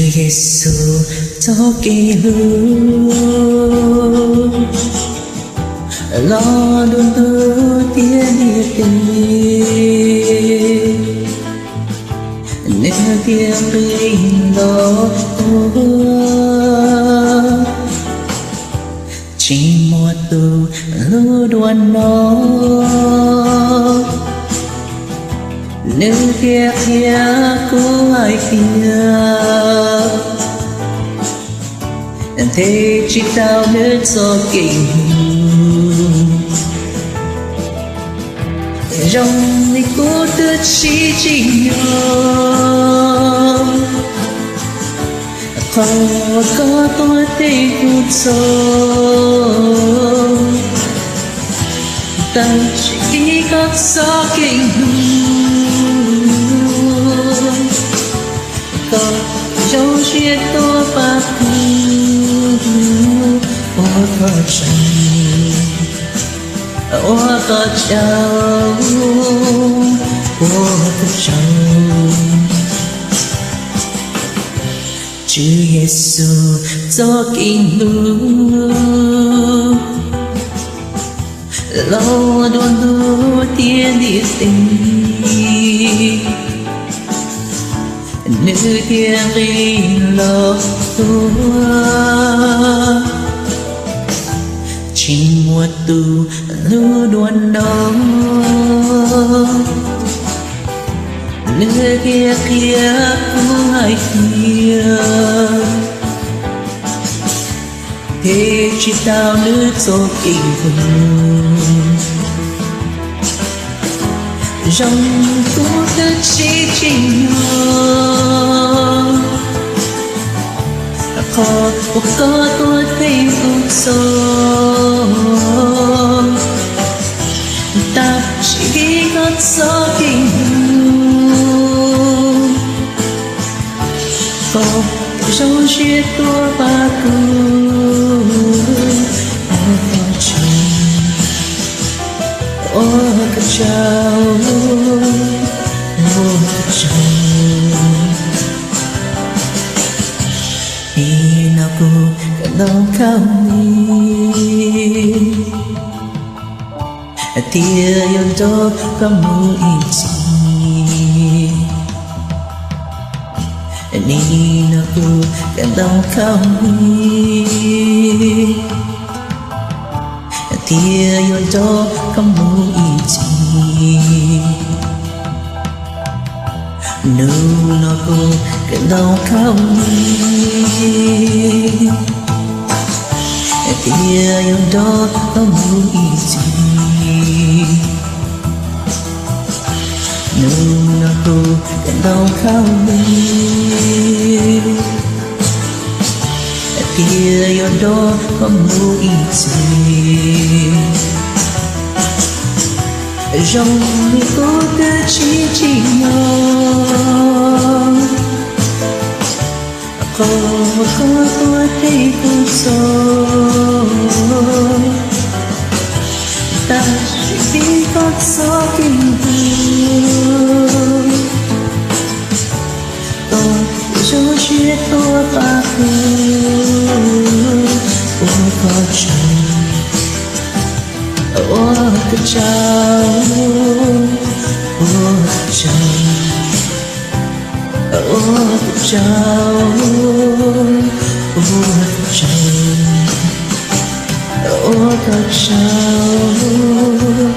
Yexus txoj kev hlub los dua ntuj thiab ntiaj teb, nws thiaj nqis los tuag. Tsis muaj tus hlub dua no, nws thiaj qhia kuv hais tias them tsis tau nws txoj kev hlub. Zoo li kuv twb tsis tsim nyog qhov koj tuaj them kuv txoj, tab sis vim koj txoj kev hlub, koj zoo siab tuaj pab kuv. Ua koj tsaug, ua koj tsaug, ua koj tsaug. Tswv Yexus txoj kev hlub los dua ntuj thiab ntiaj teb, nws thiaj nqis los tuag. Tsis muaj tus hlub dua no, nws thiaj qhia kuv hais tias them tsis tau nws txoj kev hlub. Zoo kuv twb tsis tsim nyog qhov uas koj tuaj them kuv txoj, tab sis vim koj txoj kev hlub, koj zoo siab tuaj pab kuv. Ua koj tsaug, ua koj tsaug, ua koj tsaug. Nim no kuv kawm ntau khaub lig thiaj yuav nrog koj mus ib txhis. Nim no kuv kawm ntau khaub lig thiaj yuav nrog koj mus ib txhis. Hnub no kuv kawm ntau khaub lig thiaj yuav nrog koj mus ib txhis. Hnub no kuv kawm ntau khaub lig thiaj yuav nrog koj mus ib txhis. Zoo li kuv twb tsis tsim nyog qhov uas koj tuaj them kuv txoj, tab sis vim koj txoj kev hlub, koj zoo siab tuaj pab kuv. Ua koj tsaug, ua koj tsaug, ua koj tsaug, ua koj tsaug, ua koj tsaug, ua koj tsaug.